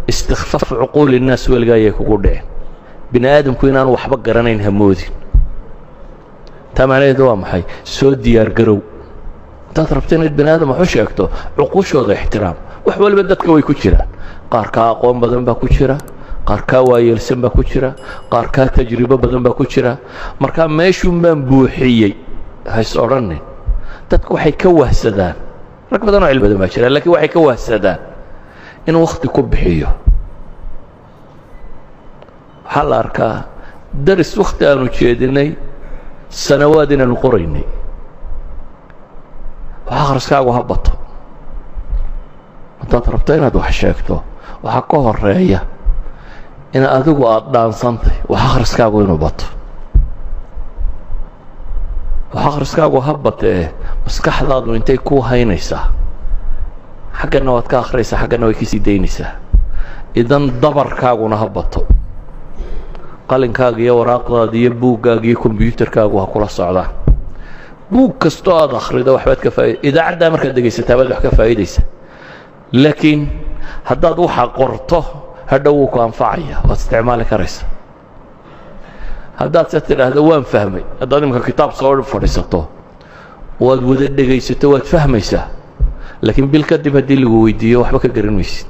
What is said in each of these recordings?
Istikfaaf cuquuli innaas weliga ayay kugu dhicin. Bini aadamku inaanu waxba garanayn hamoodin. Taa macnaheedu waa maxay? Soo diyaar garow. Haddaad rabto inaad bini aadam wax u sheegto, cuquushooda ixtiraam. Wax waliba dadka way ku jiraan. Qaar kaa aqoon badan baa ku jira, qaar kaa waayeelsan baa ku jira, qaar kaa tajribo badan baa ku jira. Markaa meeshuun baan buuxiyey hays odhanin. Dadku waxay ka wahsadaan, rag badan oo cilmi badan baa jira, lakiin waxay ka wahsadaan in wakti ku bixiyo. Waxaa la arkaa daris wakti aanu jeedinay, sanawaad inaanu qoraynay. Wax akhriskaagu ha bato. Haddaad rabto inaad wax sheegto, waxaa ka horeeya in adigu aada dhaansantay. Wax akhriskaagu inuu bato, wax akhriskaagu ha batee. Maskaxdaadu intay ku haynaysaa, xaggana waad ka akhriyaysaa, xaggana way kasii daynaysaa. Idan dabarkaaguna ha bato. Qalinkaaga iyo waraaqdaada iyo buuggaaga iyo kombyuutarkaagu ha kula socdaan. Buug kastoo aada akhrido waxbaad ka faa'id, idaacaddaa markaad dhegaysataa baad wax ka faa'idaysa. Laakiin haddaad waxa qorto, hadhow wuu ku anfacaya, waad isticmaali karaysa. Haddaad se tidhaahdo "waan fahmay", haddaad imika kitaab soo fadhiisato, waad wada dhegaysato, waad fahmaysaa, laakiin bil kadib haddii lagu weydiiyo, waxba ka garan maysid.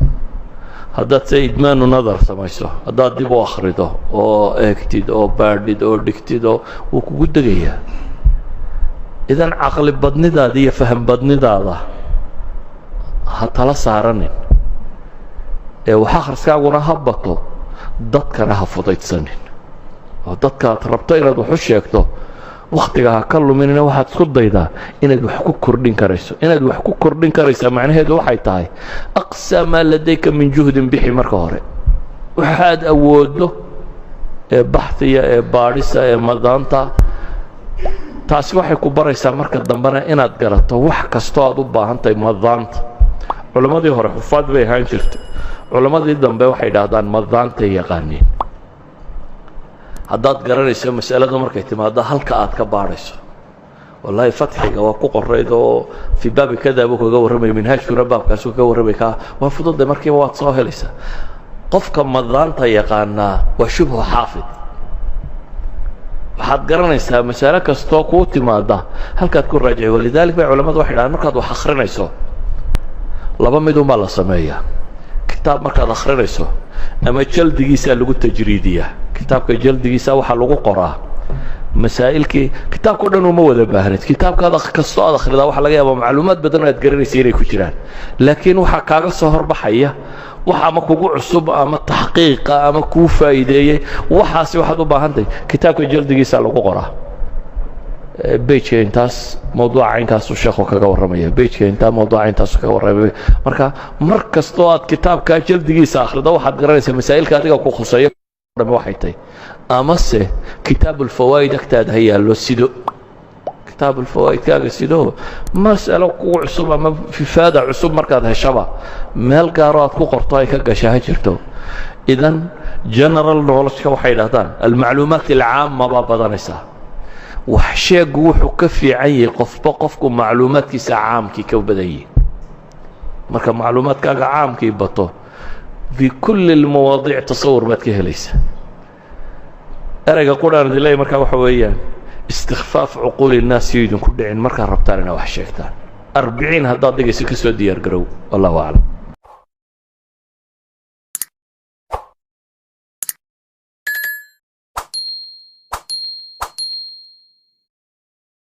Haddaad se idmaanu nadar samayso, haddaad dib u akhrido oo eegtid oo baadhid oo dhigtid, oo wuu kugu degayaa. Idan caqli badnidaada iyo faham badnidaada ha tala saaranin ee wax akhriskaaguna ha bato. Dadkana ha fudaydsanin, oo dadkaad rabto inaad wax u sheegto wakhtiga ha ka luminina. Waxaad isku daydaa inaad wax ku kordhin karayso. Inaad wax ku kordhin karaysaa macnaheedu waxay tahay أقصى ما لديك من جهد bixi. Marka hore waxaad awooddo ee baxhiya, ee baadhisa, ee madaanta, taasi waxay ku baraysaa marka dambena inaad garato wax kastoo aad u baahan tahay madaanta. Culammadii hore xufaad bay ahaan jirtay. Culammadii dambe waxay idhaahdaan madaantay yaqaaniin. Haddaad garanayso masaladu markay timaado halka aad ka baadhayso, wallaahi fatxiga waa ku qorayd oo في باب كذا buu kaga warramaya, minhaajkuna baabkaasuu kaga warramay, ka waa fudude, markiiba waad soo helaysaa. Qofka madaanta yaqaanaa waa شبه xaafid. Waxaad garanaysaa masalo kastoo kuu timaada halkaad ku raajici. ولذلك bay culamadu waxay dhahaan, markaad wax akrinayso laba mid unbaa la sameeyaa. Kitaab markaad akrinayso, ama jaldigiisaa lagu tajriidiyaa, kitaabka jaldigiisa waxaa lagu qoraa masaa'ilkii. Kitaabka o dhan uma wada baahnid. Kitaabkaad kastoo aad akhridaa waxaa laga yaabaa macluumaad badan oo aad garanaysa inay ku jiraan, laakiin waxaa kaaga soo horbaxaya wax ama kugu cusub ama taxqiiqa ama kuu faa'iideeyey. Waxaasi waxaad u baahan tahay kitaabka jaldigiisa lagu qoraa: page-ka intaas mawduuca caynkaasu sheekhu kaga warramaya, page-ka intaa mawduuca intaasu kaga warramaya. Marka mar kastoo aad kitaabkaa jaldigiisa akhrido, waxaad garanaysaa masaa'ilka adiga ku khuseeyo dhame waxay tahay. Amase kitaab ulfawaa'id agtaada ha yaallo, sido kitaab ulfawaa'idkaaga, sido mas'alo kugu cusub ama fifaada cusub markaad heshaba, meel gaaro aad ku qorto ay ka gasha ha jirto. Idan general knowledge-ka waxay idhahdaan المعلومات العامة baa badanaysaa. Wax sheegu wuxuu ka fiican yahay qofba qofku macluumaadkiisa caamkii ka badan yihi. Marka macluumaadkaaga caamkii bato, في كل المواضيع tasawur baad ka helaysaa. Ereyga quraan idin leeyahy markaa waxa weeyaan, istikfaaf عقول الناس yo idinku dhicin markaad rabtaan inaad wax sheegtaan. 40 haddaad dhigayso, ka soo diyaar garow. والله أعلم.